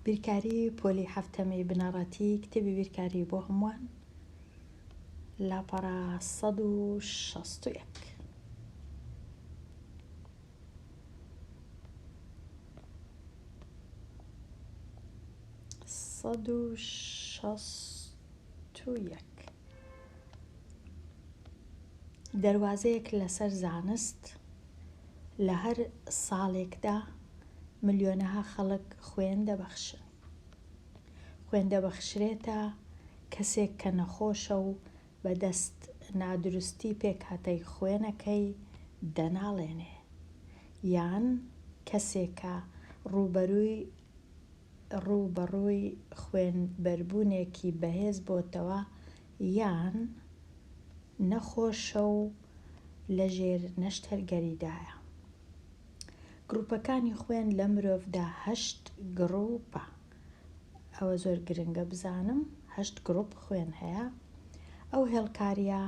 بیرکاری پۆلی حەفتەمی بنەڕەتی کتێبی بیرکاری بۆ هەمووان لاپەڕە 161. 161. دەروازەیەک لەسەر زانست لە هەر ساڵێکدا ملیۆنەها خەڵک خوێن دەبەخشن. خوێن دەبەخشرێتە کەسێک کە نەخۆشە و بە دەست نادروستی پێکهاتەی خوێنەکەی دەناڵێنێ یان کەسێکە ڕووبەرووی ڕووبەڕووی خوێنبەربوونێکی بەهێز بۆتەوە یان نەخۆشە و لەژێر نەشتەرگەریدایە. گروپەکانی خوێن لە مرۆڤدا هەشت گڕوپە. ئەوە زۆر گرنگە بزانم هەشت گڕوپ خوێن هەیە. ئەو هێڵکاریە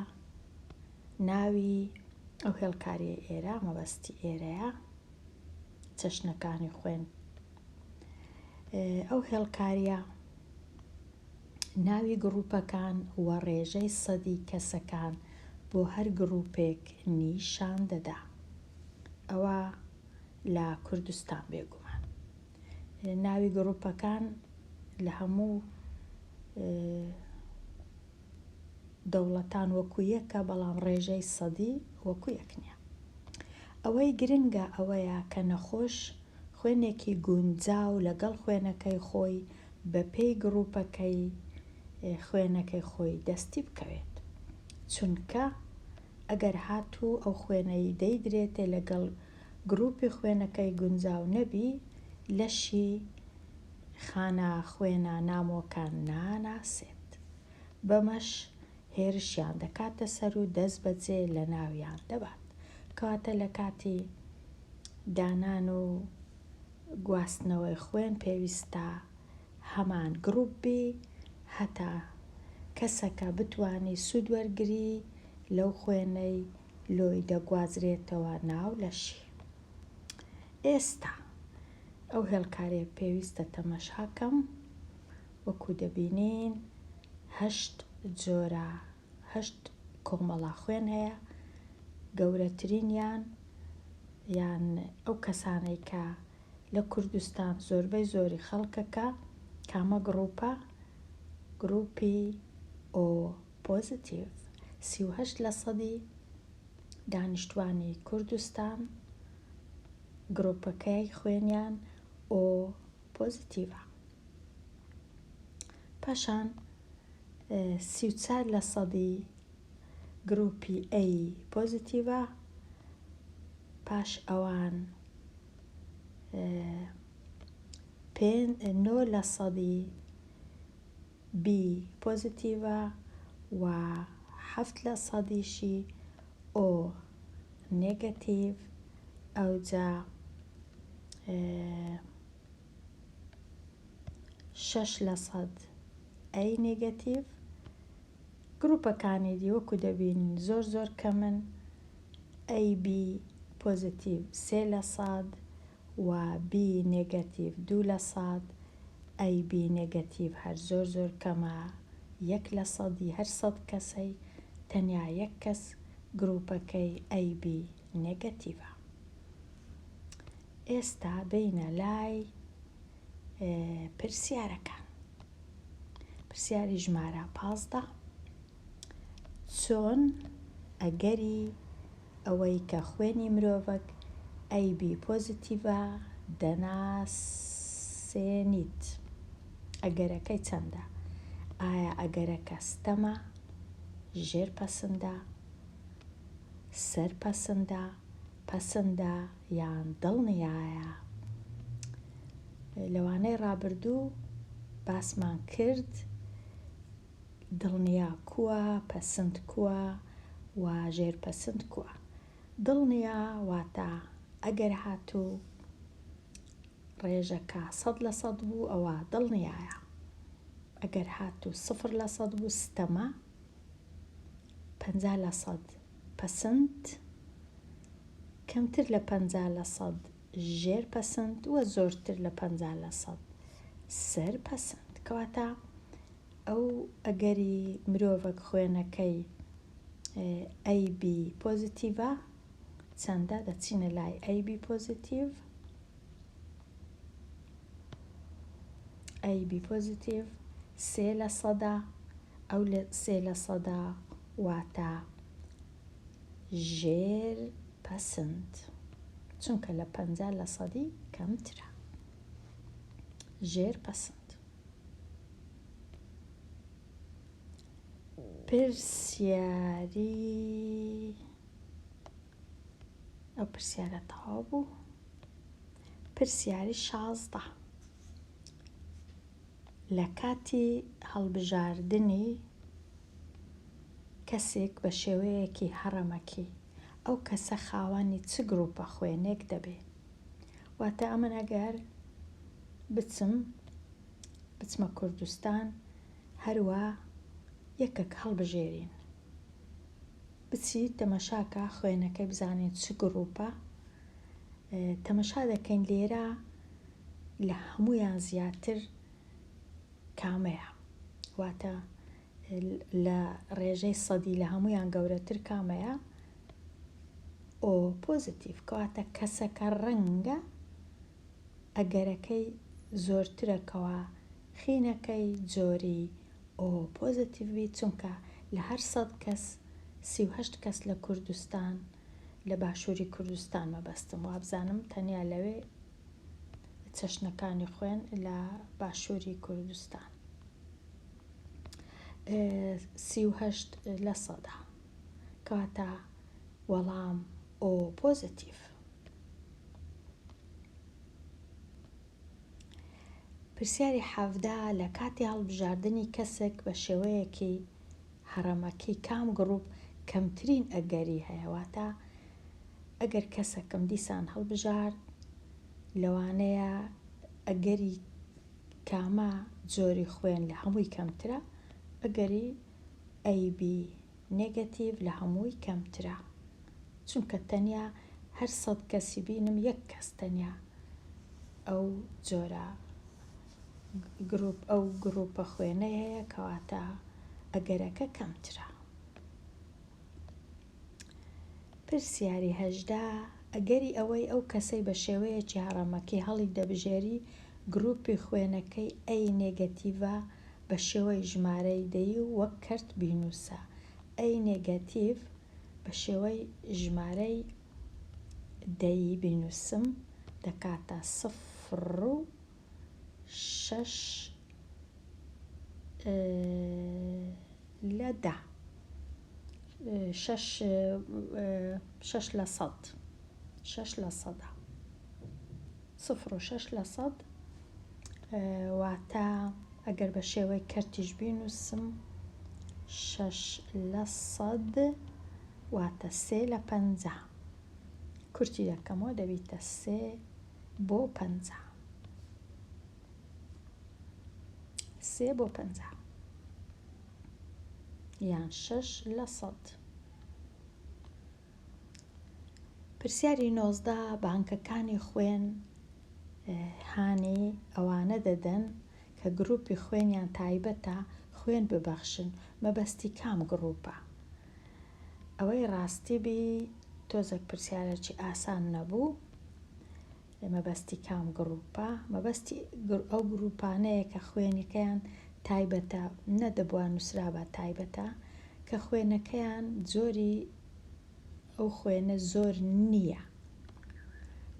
ناوی ئەو هێڵکاریە ئێرە مەبەستی ئێرەیە چەشنەکانی خوێن ئەو هێڵکاریە ناوی گڕوپەکان و ڕێژەی سەدی کەسەکان بۆ هەر گڕوپێک نیشان دەدا. ئەوە لە کوردستان بێگومان ناوی گڕوپەکان لە هەموو دەوڵەتان وەکو یەکە بەڵام ڕێژەی سەدی وەکو یەک نییە. ئەوەی گرنگە ئەوەیە کە نەخۆش خوێنێکی گونجاو لەگەڵ خوێنەکەی خۆی بەپێی گڕوپەکەی خوێنەکەی خۆی دەستی بکەوێت چونکە ئەگەر هاتوو ئەو خوێنەی دەیدرێتێ لەگەڵ گڕوپی خوێنەکەی گونجاو نەبی لەشی خانە خوێنە نامۆکان ناناسێت بەمەش هێرشیان دەکاتە سەر و دەست بەجێ لەناویان دەبات کەواتە لەکاتی دانان و گواستنەوەی خوێن پێویستە هەمان گڕوپ بی هەتا کەسەکە بتوانی سوود وەرگری لەو خوێنەی لۆی دەگوازرێتەوە ناو لەشی. ئێستا ئەو هێڵکاریە پێویستە تەمەشا کەم وەکو دەبینین هەشت جۆرە هەشت کۆمەڵە خوێن هەیە گەورەترینیان یان ئەو کەسانەی کە لە کوردستان زۆربەی زۆری خەڵکەکە کامە گڕوپە گروپی O positive 38 لە سەدی دانیشتوانی کوردستان گروپەکەی خوێنیان O positive ە پاشان 34 لە سەدی گروپی A positive ە پاش ئەوان پێ نۆ لە سەدی B positive ە و حەفت لە سەدیشی O negative ئەوجا شەش لە سەد A negative گروپەکانی دی وەکو دەبینین زۆر زۆر کەمن، AB positive سێ لە سەد و B negative دوو لە سەد، AB negative هەر زۆر زۆر کەمە یەک لە سەدی هەر سەد کەسەی تەنیا یەک کەس گروپەکەی AB negative ە. ئێستا بێینە لای پرسیارەکان. پرسیاری ژمارە 15 چۆن ئەگەری ئەوەی کە خوێنی مرۆڤەک AB positive ە دەناسێنیت ئەگەرەکەی چەندە؟ ئایا ئەگەرەکە ستەمە، ژێر پەسندە، سەر پەسندە، پەسندە یان دڵنیایە؟ لەوانەی ڕابردوو باسمان کرد دڵنیا کووە، پەسند کووە و ژێر پەسند کووە. دڵنیا واتە ئەگەر هاتوو ڕێژەکە 100% بوو ئەوە دڵنیایە. ئەگەر هاتوو 0% بوو ستەمە، 50% پەسند، کەمتر لە 50% ژێر پەسند و زۆرتر لە 50%. سەر پەسند. کەواتە ئەو ئەگەری مرۆڤەک خوێنەکەی AB positive ە چەندە؟ دەچینە لای AB positive، AB positive سێ لە سەدا، ئەو لە سێ لە سەدا واتە ژێر پەسند چونکە لە 50 لە سەدی کەمترە ژێر پەسند. پرسیاری ئەو پرسیارە تەواو بوو. پرسیاری 16 لە کاتی هەڵبژاردنی کەسێک بە شێوەیەکی هەڕەمەکی ئەو کەسە خاوەنی چ گروپە خوێنێک دەبێ؟ واتە ئەمن ئەگەر بچم بچمە کوردستان هەروا یەکەک هەڵبژێرین بچی تەمەشاکە خوێنەکەی بزانین چ گروپە تەمەشا دەکەین لێرە لە هەمویان زیاتر کامەیە واتە لە ڕێژەی سەدی لە هەمویان گەورەتر کامەیە O positive کەواتە کەسەکە ڕەنگە ئەگەرەکەی زۆرترە کەوا خینەکەی جۆری O positive بی چونکە لە هەر سەد کەس 38 کەس لە کوردستان لە باشووری کوردستان مەبەستم وابزانم تەنیا لەوێ چەشنەکانی خوێن لە باشووری کوردستان 38 لە سەدا کەواتە وەڵام O positive. پرسیاری 17 لە کاتی هەڵبژاردنی کەسێک بە شێوەیەکی هەڕەمەکی کام گڕوپ کەمترین ئەگەری هەیە؟ واتە ئەگەر کەسەکم دیسان هەڵبژارد لەوانەیە ئەگەری کامە جۆری خوێن لە هەمووی کەمترە؟ ئەگەری AB negative لە هەمووی کەمترە چونکە تەنیا هەر سەد کەسی بینم یەک کەس تەنیا ئەو جۆرە گروپ ئەو گروپە خوێنەی هەیە کەواتە ئەگەرەکە کەمترە. پرسیاری 18 ئەگەری ئەوەی ئەو کەسەی بە شێوەیەکی هەڕەمەکی هەڵی دەبژێری گروپی خوێنەکەی A negative ە بە شێوەی ژمارەی دەی و وەک کەرت بینووسە. A negative بە شێوەی ژمارەی دەی بینووسم دەکاتە سفر و شەش لە دە شەش شەش لە سەد شەش لە سەدا سفر و شەش لە سەد واتە ئەگەر بە شێوەی کەرتیش بینووسم شەش لە سەد واتە سێ لە 50 کورتی دەکەمەوە دەبیتە سێ بۆ 50 سێ بۆ 50 یان شەش لە سەد. پرسیاری 19 بانکەکانی خوێن هانی ئەوانە دەدەن کە گروپی خوێنیان تایبەتە خوێن ببەخشن مەبەستی کام گروپە؟ ئەوەی ڕاستی بی تۆزێک پرسیارێکی ئاسان نەبوو. مەبەستی کام گروپە؟ مەبەستی ئەو گروپانەیە کە خوێنەکەیان تایبەتە نەدەبووە نووسرابە تایبەتە کە خوێنەکەیان جۆری ئەو خوێنە زۆر نییە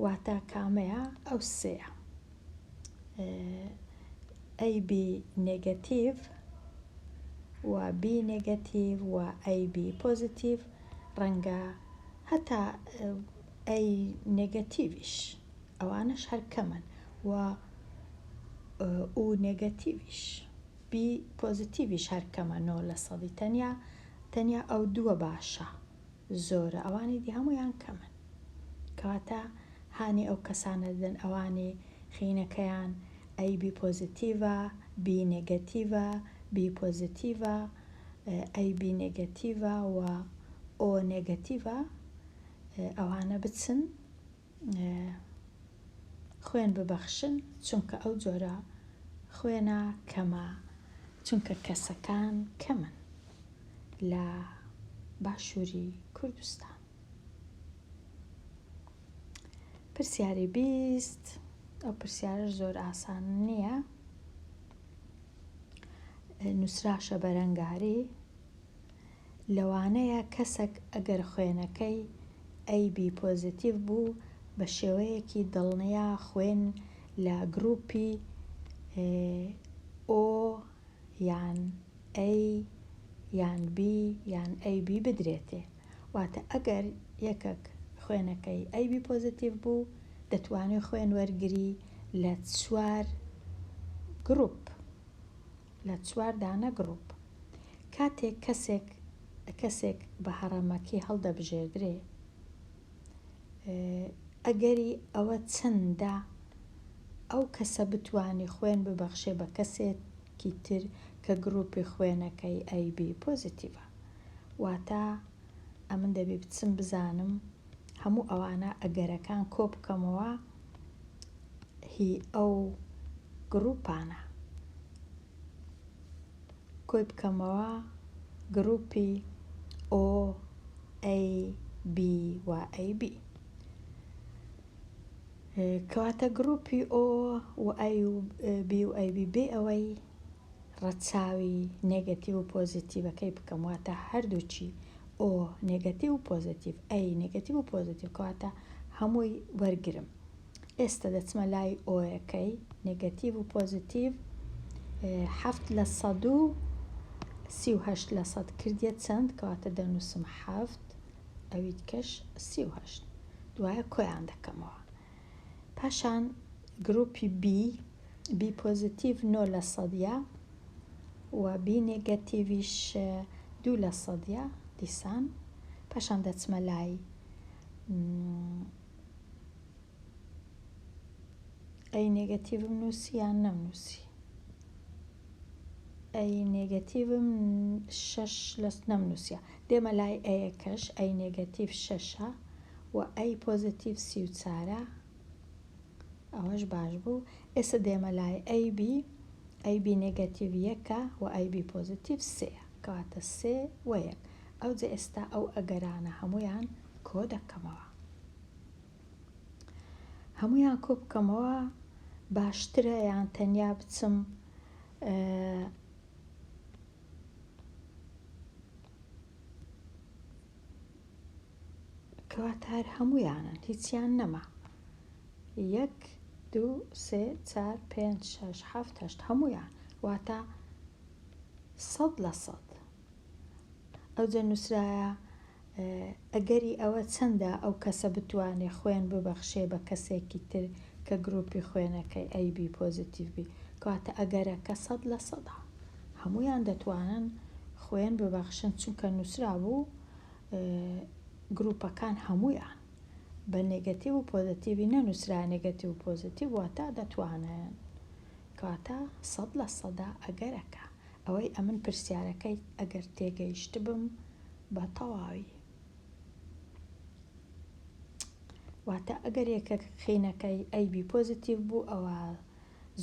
واتە کامەیە ئەو سێیە AB negative و B negative و AB positive ڕەنگە هەتا A negative یش ئەوانەش هەر کەمن و O negative یش B positive یش هەر کەمە نۆ لە سەدی تەنیا تەنیا ئەو دووە باشە زۆرە ئەوانی دی هەمویان کەمن کەواتە هانی ئەو کەسانە دەدەن ئەوانی خینەکەیان AB positive ە B negative ە B positive ە AB negative ە و O negative ە ئەوانە بچن خوێن ببەخشن چونکە ئەو جۆرە. خوێنە کەمە چونکە کەسەکان کەمن لە باشووری کوردستان. پرسیاری 20 ئەو پرسیارەش زۆر ئاسان نییە نووسراشە بەرەنگاری لەوانەیە کەسەک ئەگەر خوێنەکەی AB positive بوو بە شێوەیەکی دڵنیا خوێن لە گروپی O یان A یان B یان AB بدرێتێ واتە ئەگەر یەکەک خوێنەکەی AB positive بوو دەتوانێت خوێن وەرگری لە چوار گروپ لە چوار دانە گروپ کاتێک کەسێک کەسێک بە هەڕەمەکی هەڵدەبژێردرێ ئەگەری ئەوە چەندە ئەو کەسە بتوانی خوێن ببەخشێ بە کەسێکی تر کە گروپی خوێنەکەی AB positive ە واتە ئەمن دەبی بچم بزانم هەموو ئەوانە ئەگەرەکان کۆ بکەمەوە هی ئەو گروپانە کۆی بکەمەوە گروپی O A B و AB. کەواتە گروپی O و A و B و AB بێ ئەوەی ڕەچاوی negative و positive ەکەی بکەم واتە هەردووچی O negative و positive A negative و positive کەواتە هەمووی وەرگرم. ئێستا دەچمە لای O یەکەی negative و positive 7% و 38% کردیە چەند کەواتە دەنووسم حەفت ئەوی کەش 38 دوایە کۆیان دەکەمەوە. پاشان گروپی B B positive 9 لە سەدیە و B negative یش 2 لە سەدیە دیسان. پاشان دەچمە لای A negative م نووسی یان نەمنووسی؟ A negative م شەش لە نەمنووسیە. دێمە لای A یەکەش A negative شەشە و A positive 34ە ئەوەش باش بوو. ئێستا دێمە لای AB AB negative یەکە و AB positive سێ کەواتە سێ و یەک. ئەوجە ئێستا ئەو ئەگەرانە هەمویان کۆ دەکەمەوە. هەمویان کۆ بکەمەوە باشترە یان تەنیا بچم کەواتە هەر هەمویانن هیچیان نەما. یەک دوو سێ چار پێنج شەش حەفت هەشت هەمویان واتە 100%. ئەوجە نووسرایە ئەگەری ئەوە چەندە ئەو کەسە بتوانێت خوێن ببەخشێ بە کەسێکی تر کە گروپی خوێنەکەی AB positive بی کەواتە ئەگەرەکە 100%ە. هەمویان دەتوانن خوێن ببەخشن چونکە نووسرا بوو گروپەکان هەمویان بە negative و positive ی نەنووسرا negative و positive واتە دەتوانن. کەواتە 100% ئەگەرەکە. ئەوەی ئەمن پرسیارەکەی ئەگەر تێگەیشت بم بە تەواوی. واتە ئەگەر یەکێک خینەکەی AB positive بوو ئەوە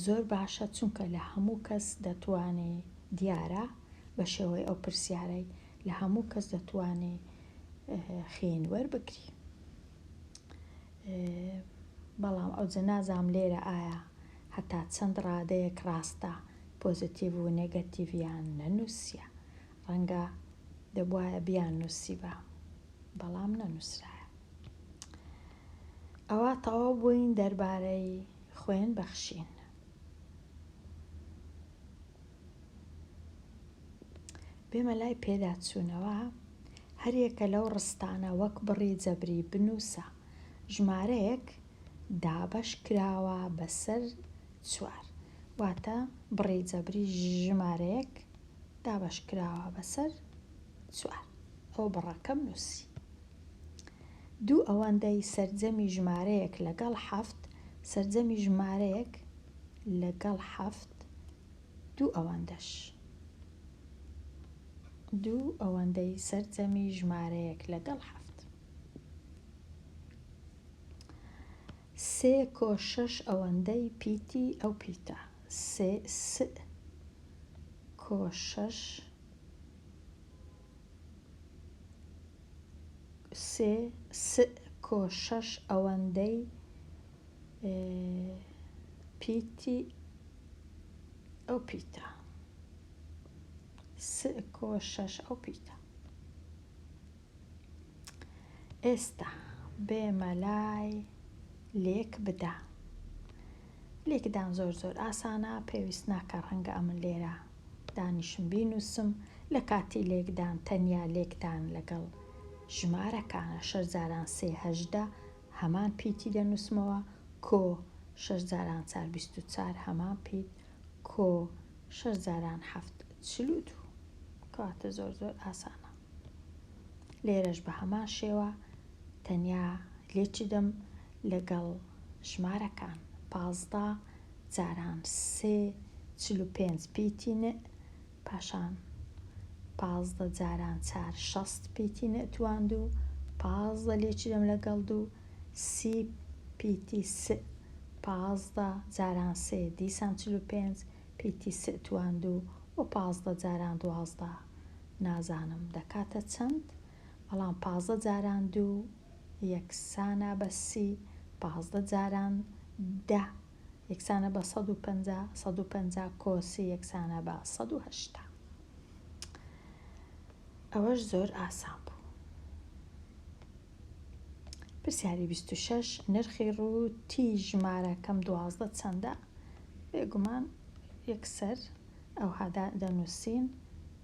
زۆر باشە چونکە لە هەموو کەس دەتوانێ دیارە بە شێوەی ئەو پرسیارەی لە هەموو کەس دەتوانێ خین وەربگری. بەڵام ئەوجە نازام لێرە ئایا هەتا چەند ڕادەیەک ڕاستە positive و negative یان نەنووسیە. ڕەنگە دەبواە بیان نووسیبا بەڵام نەنووسرایە. ئەوە تەواو بووین دەربارەی خوێن بەخشین. بێمە لای پێداچوونەوە هەریەکە لەو ڕستانە وەک بڕی جەبری بنووسە. ژمارەیەک دابەش کراوە بەسەر چوار. واتە بڕی جەبری ژمارەیەک دابەش کراوە بەسەر چوار. ئەو بڕەکەم نووسی. دوو ئەوەندەی سەرجەمی ژمارەیەک لەگەڵ حەفت، سەرجەمی ژمارەیەک لەگەڵ حەفت دوو ئەوەندەش. دوو ئەوەندەی سەرجەمی ژمارەیەک لەگەڵ حەفت. سێ کۆ شەش ئەوەندەی پیتی ئەو پیتە. سێ س کۆ شەش سێ س کۆ شەش ئەوەندەی پیتی ئەو پیتە س کۆ شەش ئەو پیتە. ئێستا بێمە لای لێک بدە. لێکدان زۆر زۆر ئاسانە پێویست ناکا ڕەنگە ئەمن لێرە دانیشم بینوسم لە کاتی لێکدان تەنیا لێکدان لەگەڵ ژمارەکانە شەش جاران سێ 18 هەمان پیتی دەنووسمەوە کۆ شەش جاران چار 24 هەمان پیت کۆ شەش جاران حەفت 42 کەواتە زۆر زۆر ئاسانە. لێرەش بە هەمان شێوە تەنیا لێکیدەم لەگەڵ ژمارەکان 15 جاران سێ 45 پیتی ن پاشان 15 جاران چار 60 پیتی ن تواند و 15 لێکیدەم لەگەڵ دوو سی پیتی س 15 جاران سێ دیسان 45 پیتی س تواند و و 15 جاران 12 نازانم دەکاتە چەند بەڵام 15 جاران دوو یەکسانە بە سی 15 جاران دە یەکسانە بە 150 150 کۆ سی یەکسانە بە 180. ئەوەش زۆر ئاسان بوو. پرسیاری 26 نرخی ڕووتی ژمارەکەم 12 چەندە؟ بێگومان یەکسەر ئەوها دەنووسین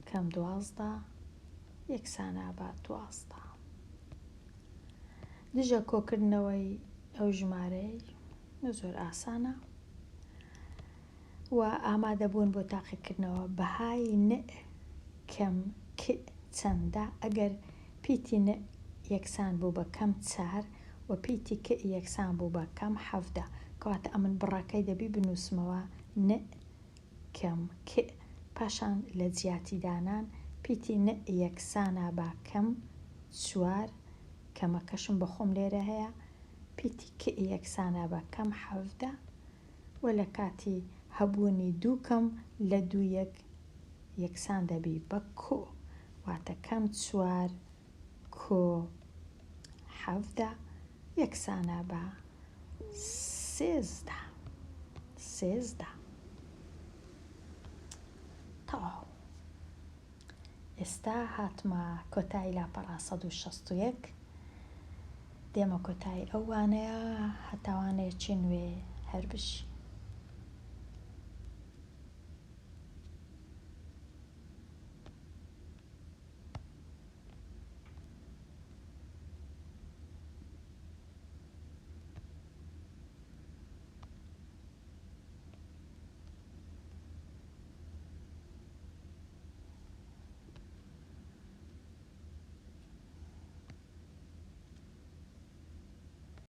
کەم 12 یەکسانە بە 12. دژە کۆکردنەوەی ئەو ژمارەی زۆر ئاسانە و ئامادەبوون بۆ تاقیکردنەوە بەهای ن کەم ک چەندە ئەگەر پیتی ن یەکسان بوو بە کەم چار و پیتی ک یەکسان بوو بە کەم 17 کەواتە ئەمن بڕەکەی دەبی بنووسمەوە ن کەم ک پاشان لە جیاتی دانان پیتی ن یەکسانە بە کەم چوار کەمەکەشم بە خۆم لێرە هەیە پیتی ک یەکسانە بە کەم 17 و لە کاتی هەبوونی دوو کەم لە دوو یەک یەکسان دەبی بە کۆ واتە کەم چوار کۆ 17 یەکسانە بە 13 13. تەواو. ئێستا هاتمە کۆتایی لاپەڕە 161 دێمە کۆتایی ئەو وانەیە هەتا وانەیەکی نوێ هەر بژین.